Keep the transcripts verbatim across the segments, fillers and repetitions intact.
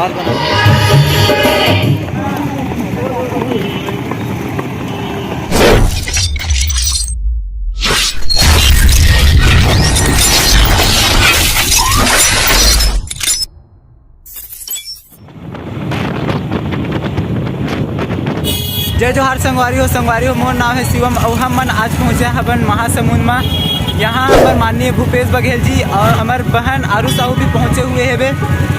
जय जोहार संगवारी हो, संगवारी हो, मोर नाम है शिवम। अउ हम मन आज पहुँचे हवन महासमुंद में। यहाँ हमर माननीय भूपेश बघेल जी और हमर बहन आरू साहू भी पहुँचे हुए हेबे।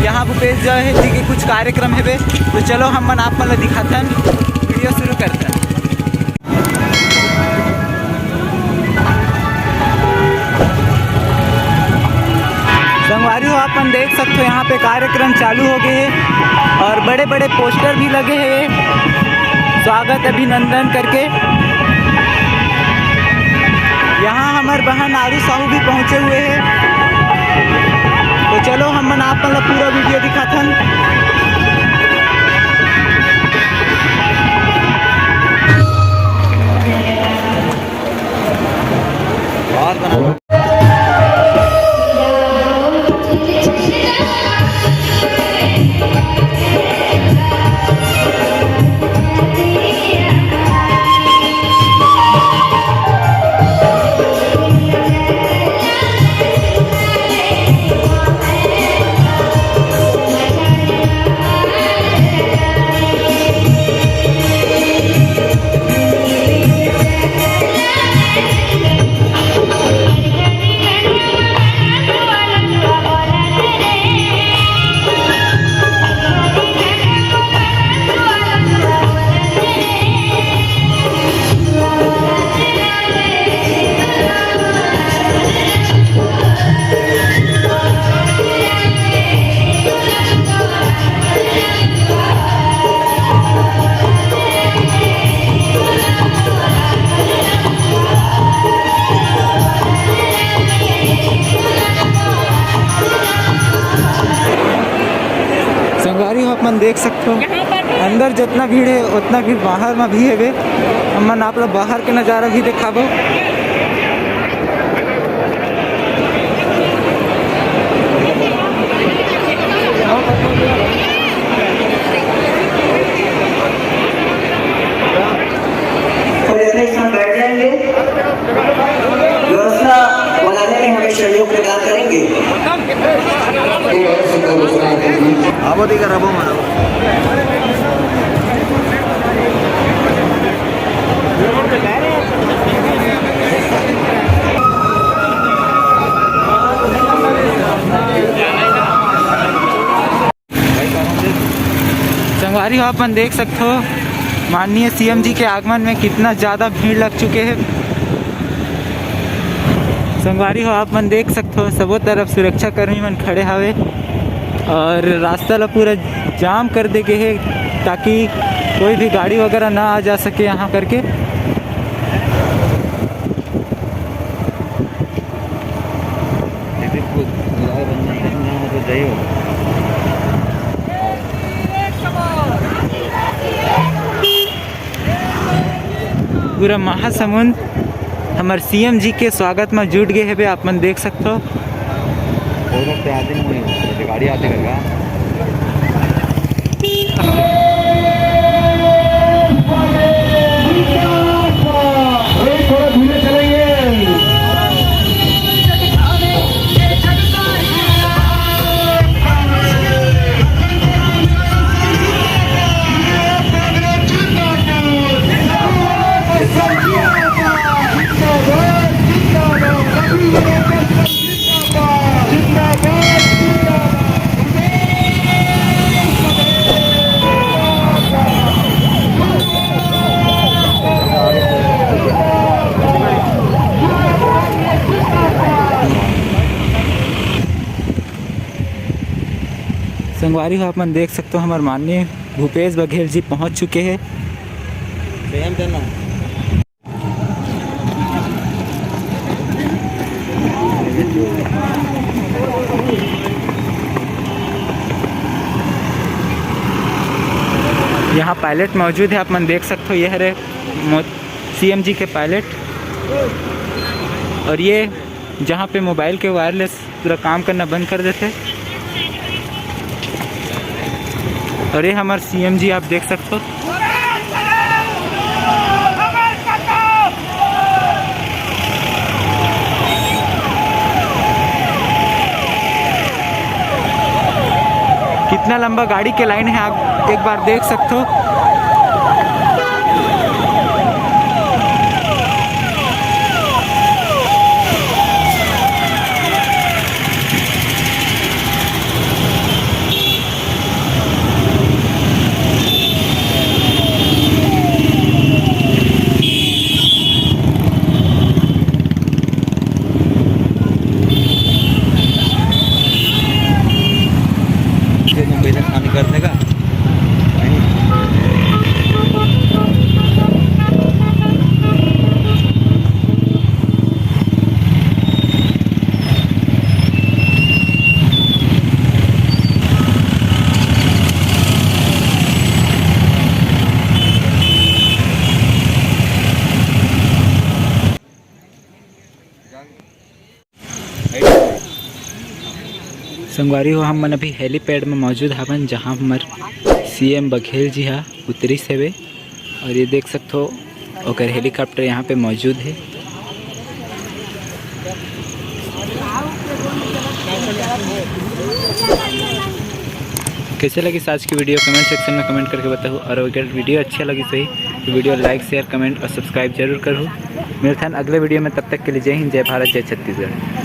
यहाँ भूपेश बघेल जी के कुछ कार्यक्रम हेबे, तो चलो हम मन आप मन ला दिखाथन, वीडियो शुरू करथन। संगवारी हो, आप मन देख सकते हो, यहाँ पे कार्यक्रम चालू हो गए हैं और बड़े बड़े पोस्टर भी लगे हुए, स्वागत अभिनंदन करके। यहाँ हमर बहन आरू साहू भी पहुँचे हुए हैं, तो चलो हम मन आप मन ला पूरा वीडियो दिखाथन। संगवारी हो, आप मन देख सकते हो, अंदर जितना भीड़ है उतना भीड़ बाहर में भी है। हम मन आप लोग बाहर के नज़ारा भी दिखाबो। और अपने स्थान बैठ जाएंगे। व्यवस्था बनाने में हमें सहयोग प्रदान करेंगे। आबो दी कर, आबो मारो। संगवारी हो, आप मन देख सकते हो, माननीय सीएम जी के आगमन में कितना ज़्यादा भीड़ लग चुके हैं। संगवारी हो, आप मन देख सकते हो, सबो तरफ सुरक्षा कर्मी मन खड़े हवे और रास्ता ला पूरा जाम कर दे गे हे, ताकि कोई भी गाड़ी वगैरह ना आ जा सके यहाँ करके। यदि कुछ बुराई बन जाए, ना हो तो जाइयो। पूरा महासमुंद हमर सीएम जी के स्वागत में जुट गए हेबे, आप मन देख सकथो। गाड़ी आते करके। थोड़ा धीरे चलेंगे। संगवारी हो, आप मन देख सकते हो, हमारे माननीय भूपेश बघेल जी पहुंच चुके हैं। यहाँ पायलट मौजूद है, आप मन देख सकते हो, ये हरे सीएम जी के पायलट। और ये जहाँ पे मोबाइल के वायरलेस पूरा काम करना बंद कर देथे। अरे, हमर सीएम जी आप देख सकथो। कितना लंबा गाड़ी के लाइन है, आप एक बार देख सकथो। मुंबई तक पानी कर देगा। संगवारी हो, हम मन अभी हेलीपैड में मौजूद हवन, जहां हमर सीएम बघेल जी हा उतरिस हवे। और ये देख सकथो, ओकर हेलीकॉप्टर यहाँ पे मौजूद है। कैसे लगिस आज की वीडियो, कमेंट सेक्शन में कमेंट करके बताओ। और अगर वीडियो अच्छा लगिस होही तो वीडियो लाइक, शेयर, कमेंट और सब्सक्राइब जरूर करो। मिलथन अगले वीडियो में, तब तक के लिए जय हिंद, जय भारत, जय छत्तीसगढ़।